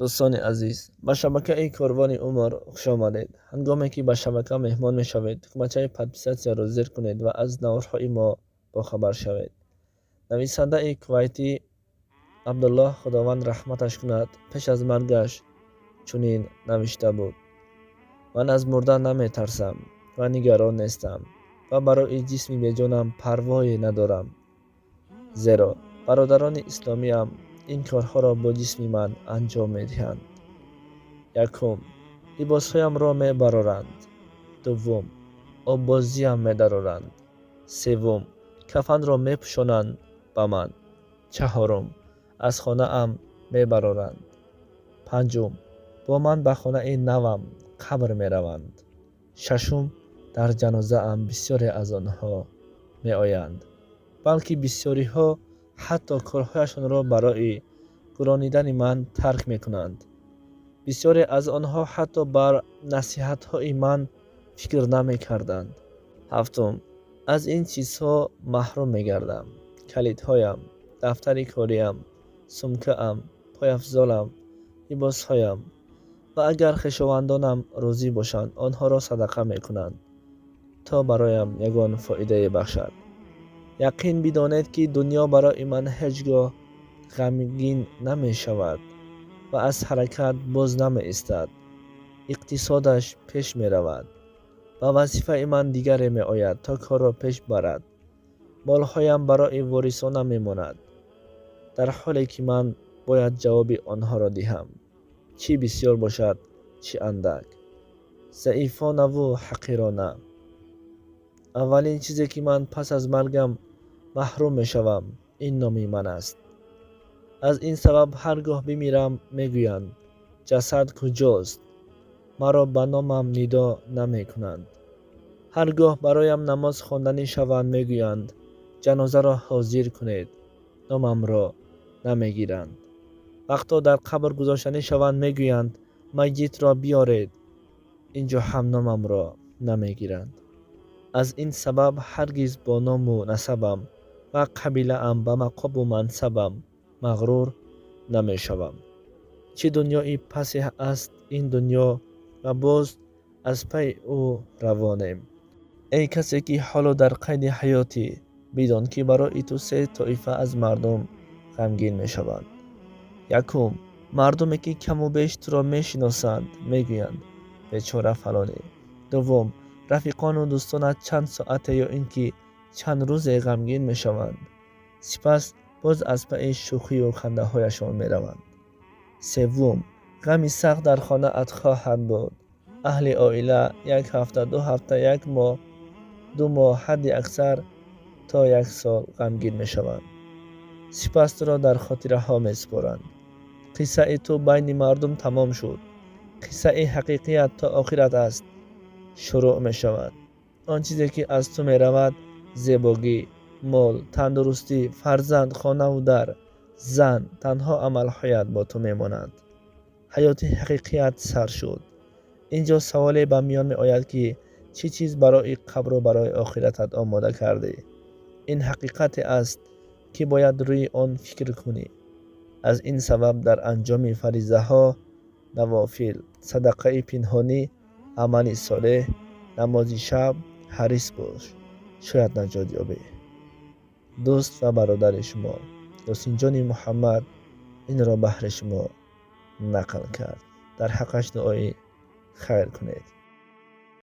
Дӯстони азиз, ба шабакаи Корвони умр хуш омадед. Ҳангоме ки ба шабака меҳмон мешавед, тугмачаи подписаться-ро зер кунед ва аз наворҳои мо бохабар шавед. Нависандаи кувайтӣ Абдуллоҳ, Худованд раҳматаш кунад, пеш аз маргаш чунин навишта буд: «Ман аз мурдан наметарсам ва нигарон нестам ва барои ҷисми беҷонам парвое надорам, зеро бародарони исломиам ин корҳоро бо ҷисми ман анҷом медиҳанд. Якум, либосҳоямро мебароранд. Дуввум, оббозиам медароранд. Севум, кафанро мепӯшонанд ба ман. Чаҳорум, аз хонаам мебароранд. Панҷум, бо ман ба хонаи навам қабр мераванд. Шашум, дар ҷанозаам бисёре аз онҳо меоянд, балки бисёриҳо ҳатто корҳояшонро барои гӯронидани ман тарк мекунанд. Бисёре аз онҳо ҳатто бар насиҳатҳои ман фикр намекарданд. Ҳафтум, аз ин чизҳо маҳрум мегардам: калидҳоям, дафтари кориам, сумкаам, пойафзолам, либосҳоям. Ва агар хешовандонам розӣ бошанд, онҳоро садақа мекунанд, то бароям ягон фоидае бахшад. Яқин бидонед, ки дунё барои ман ҳеҷ гоҳ ғамгин намешавад ва аз ҳаракат боз намеистад. Иқтисодаш пеш меравад. Ба вазифаи ман дигаре меояд, то корро пеш барад. Молҳоям барои ворисонам мемонад, дар ҳоле ки ман бояд ҷавоби онҳоро диҳам, чӣ бисёр бошад, чӣ андак, заифонаву ҳақирона. Аввалин чизе ки ман пас аз маргам маҳрум мешавам, ин номи ман аст. Аз ин сабаб ҳар гоҳ бимирам, мегӯянд: ҷасад куҷост? Маро ба номам нидо намекунанд. Ҳар гоҳ бароям намоз хонданӣ шаванд, мегӯянд: ҷанозаро ҳозир кунед. Номамро намегиранд. Вақто дар қабр гузоштанӣ шаванд, мегӯянд: майитро биёред. Ин ҷо ҳам номамро намегиранд. Аз ин сабаб ҳаргиз бо ному насабам ва қабилаам, ба мақому мансабам мағрур намешавам. Чӣ дунёи пасе аст ин дунё ва боз аз пайи ӯ равонем. Эй касе ки ҳоло дар қайди ҳаётӣ, бидон, ки барои ту се тоифа аз мардум ғамгин мешаванд. Якум, мардуме ки каму беш туро мешиносанд, мегӯянд: бечора фалонӣ. Дуввум, рафиқону дӯстонат чанд соате ё ин ки чанд рӯзе ғамгин мешаванд, сипас боз аз пайи шӯхию хандаҳояшон мераванд. Севум, ғами сахт дар хонаат хоҳад буд. Аҳли оила як ҳафта, 2 ҳафта, як моҳ, 2 моҳ, ҳадди аксар то як сол ғамгин мешаванд, сипас туро дар хотираҳо месупоранд. Қиссаи ту байни мардум тамом шуд. Қиссаи ҳақиқият то охират аст шурӯъ мешавад. Он чизе ки аз ту меравад: зебогӣ, мол, тандурустӣ, фарзанд, хонаву дар, зан, танҳо амалҳоят бо ту мемонанд. Ҳаёти ҳақиқият сар шуд. Ин ҷо саволе ба миён меояд, ки чӣ чиз барои қабру барои охиратат омода кардӣ? Ин ҳақиқате аст, ки бояд рӯи он фикр кунӣ. Аз ин сабаб дар анҷоми фаризаҳо, навофил, садақаи пинҳонӣ, амали солеҳ, намози шаб ҳарис бош, шояд наҷот ёбӣ. Дӯст ва бародари шумо Ёсинҷони Муҳаммад инро баҳри шумо нақл кард. Дар ҳаққаш дуои хайр кунед.